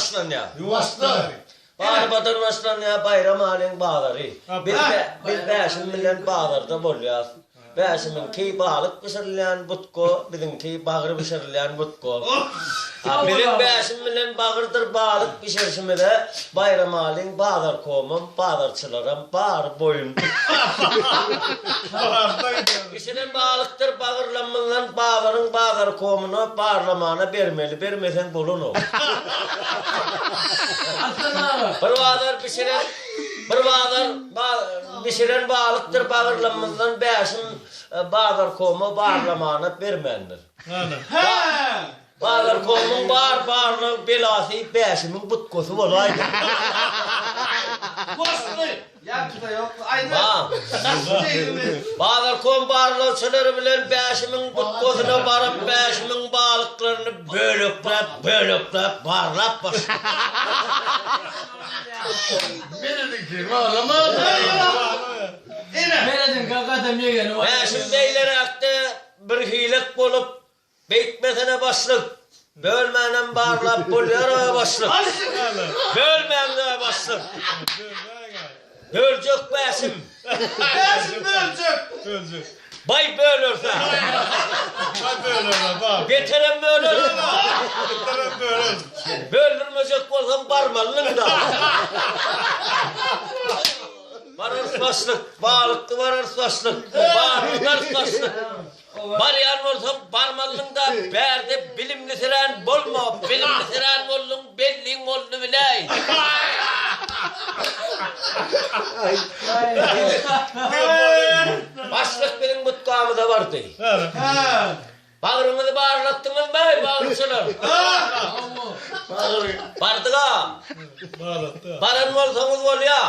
başlanýar. Başla. Barbadan başlanýar Baýramalyň bazary. Biz biz Bäşim bilen bazarda bolýas. Bäşimiňki balyk bişirilýän budka, biziňki bagyr bişirilýän budka. Biziň Bäşim bilen bagyrdyr balyk bişirişimize Baýramalyň bazarkomam, bazarçylaram bary boýun. Bişiren balykdyr bagyrlamyzdan bazaryň bazarkomyna barlamana bermeli, bermeseň bolanok. Bir bazar bişiren, bir bazar bişiren balykdyr bagyrlamyzdan Bäşim bazarkoma barlamana bermändir. Bazarkomyň bar barlag belasy Bäşimiň butkasy bolaýdy. Bazarkom barlagçylary bilen Bäşimiň butkasyna baryp Bäşimiň balyklaryny bölekläp bölekläp barlap başlady. Bäşim beýleräkde birhilek bolup Beýtmesene başlyk. Bölmänem barlap bolýar-a başlyk. Bölmäň-dä başlyk. Böljek Bäşim. Bäşim böljek. Böljek. Baý bölerse. Baý böler bar. Beterem böler. Beterem böler. Böldürmejek bolsaň barmalyň-da. Bararys başlyk. Balykly bararys başlyk. Barlarys başlyk. Barýan bolsaň barmalyň-da, bärde bilimlisirän bolma, bilimlisirän bolduň, belliň boldy biläý. Başlyk biziň butgamyza bardy. Bagryňyzy barlatdyňyzmy, bagyrçylar? Bardyg-a. Baran bolsaňyz bolýa.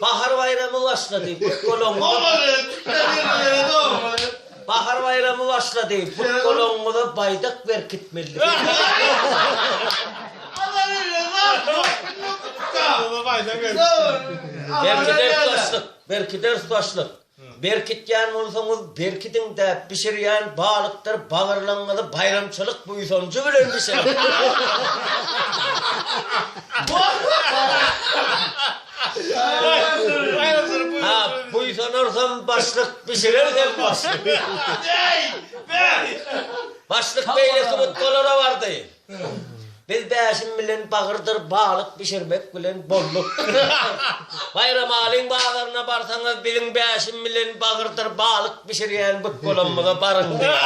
Bahar baýramy başlady, Bahar baýramy başlady, butgalaňyza baýdak berkitmeli. Berkideris başlyk, berkideris başlyk. Berkitýän bolsaňyz berkidiň-dä, bişirýän balykdyr bagyrlaňyzy baýramçylyk buýsanjy bilen bişiriň. Ha, buýsanarsam başlyk, bişirersem başlyk. Başlyk beýleki butgalara bardy. Biz Bäşim bilen bagyrdyr balyk bişirmek bilen bolduk. Baýramalyň bazaryna barsaňyz biziň Bäşim bilen bagyrdyr balyk bişirýän butgalamyza baryň diýýär.